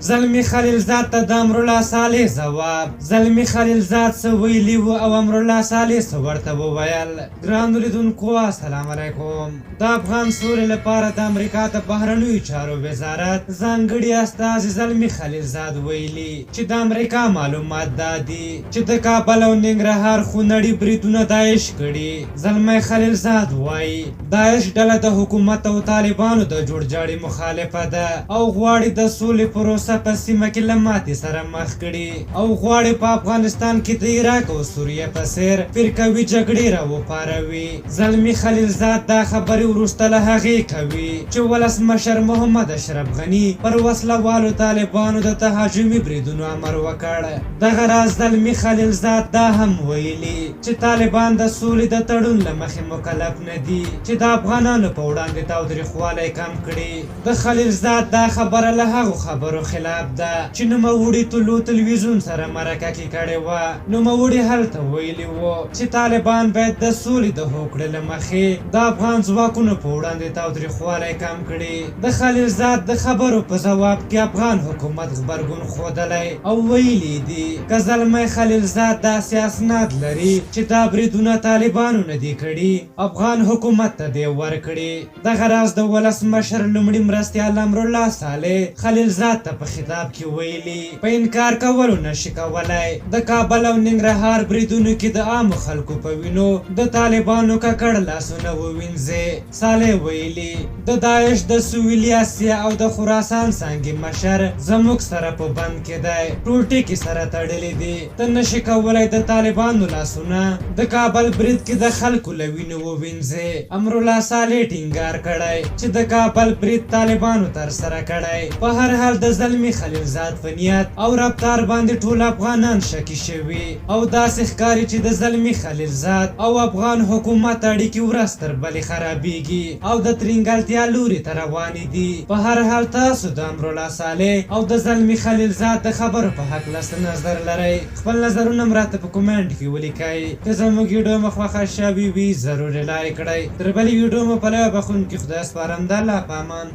زلمي خلیلزاد ته د امرالله صالح ځواب، زلمي خلیلزاد څه ویلي وو او امرالله صالح څه ورته وویل؟ ګرانو لیدونکو السلام علیکم. د افغان سولې لپاره د امریکا د بهرنیو چارو وزارت ځانګړي استازي زلمي خلیلزاد ویلي چې د امریکا معلومات دا دي چې د کابل او ننګرهار خونړي بریدونه داعش کړي. زلمی خلیلزاد وايي، داعش ډله د حکومت او طالبانو د جوړجاړي مخالفه ده او غواړي د سولې پروسه په سیمه کې له ماتې سره مخ کړي او غواړي په افغانستان کې د عراق او سوریې په څېر فرقوي جګړې راوپاروي. زلمی خلیلزاد دا خبرې وروسته له هغې کوي چې ولسمشر محمد اشرف غني پر وسله والو طالبانو د تهاجمي بریدونو امر وکړ. دغه راز زلمي خلیلزاد دا هم ویلي چې طالبان د سولې د تړون له مخې مکلف نه دي چې د افغانانو په وړاندې تاوتریخوالی کم کړي. د خلیلزاد دا خبره له هغو خبرو خلاف ده چې نوموړي طلوع تلویزیون سره مرکه کې کړې وه. نوموړي هلته ویلي وو چې طالبان باید د سولې د هوکړې له مخې د افغان ځواکونو په وړاندې تاوتریخوالی کم کړي. د خلیلزاد د خبرو په ځواب کې افغان حکومت غبرګون ښودلی او ویلي یې دي، که زلمی خلیلزاد داسې اسناد لري چې دا بریدونه طالبانو نه دي کړي، افغان حکومت ته دې ورکړي. دغه راز د ولسمشر لومړي مرستیال امرالله صالح خلیلزاد ته په خطاب کې ویلي، په انکار کولو نه شي کولای د کابل او ننګرهار بریدونو کې د عامو خلکو په وینو د طالبانو ککړ لاسونه ووینځي. صالح ویلي، د داعش د سویلي اسیا او د خراسان څانګې مشر زموږ سره په بند کې دی، ټول ټکي سره تړلي دي، ته نه شې کولای د طالبانو لاسونه د کابل برید کې د خلکو له وینو ووینځې. امرالله صالح ټینګار کړی چې د کابل برید طالبانو ترسره کړی. په هر حال د زلمي خلیلزاد په نیت او رفتار باندې ټول افغانان شکي شوي او داسې ښکاري چې د زلمي خلیلزاد او افغان حکومت اړیکې ورځ تر بلې خرابیږي او د ترینګلتیا لوري ته روانې دي. په هر حال تاسو د امرالله صالح او د زلمي خلیلزاد د خبرو په هکله څه نظر لرئ؟ خپل نظرونه هم راته په کومنټ کې ولیکئ. که زموږ ویډیو مو خوښه شوې وي ضرور یې لایک کړئ. تر بلې ویډیو مو په لویه بخښونکي خدای سپارم د الله په امان.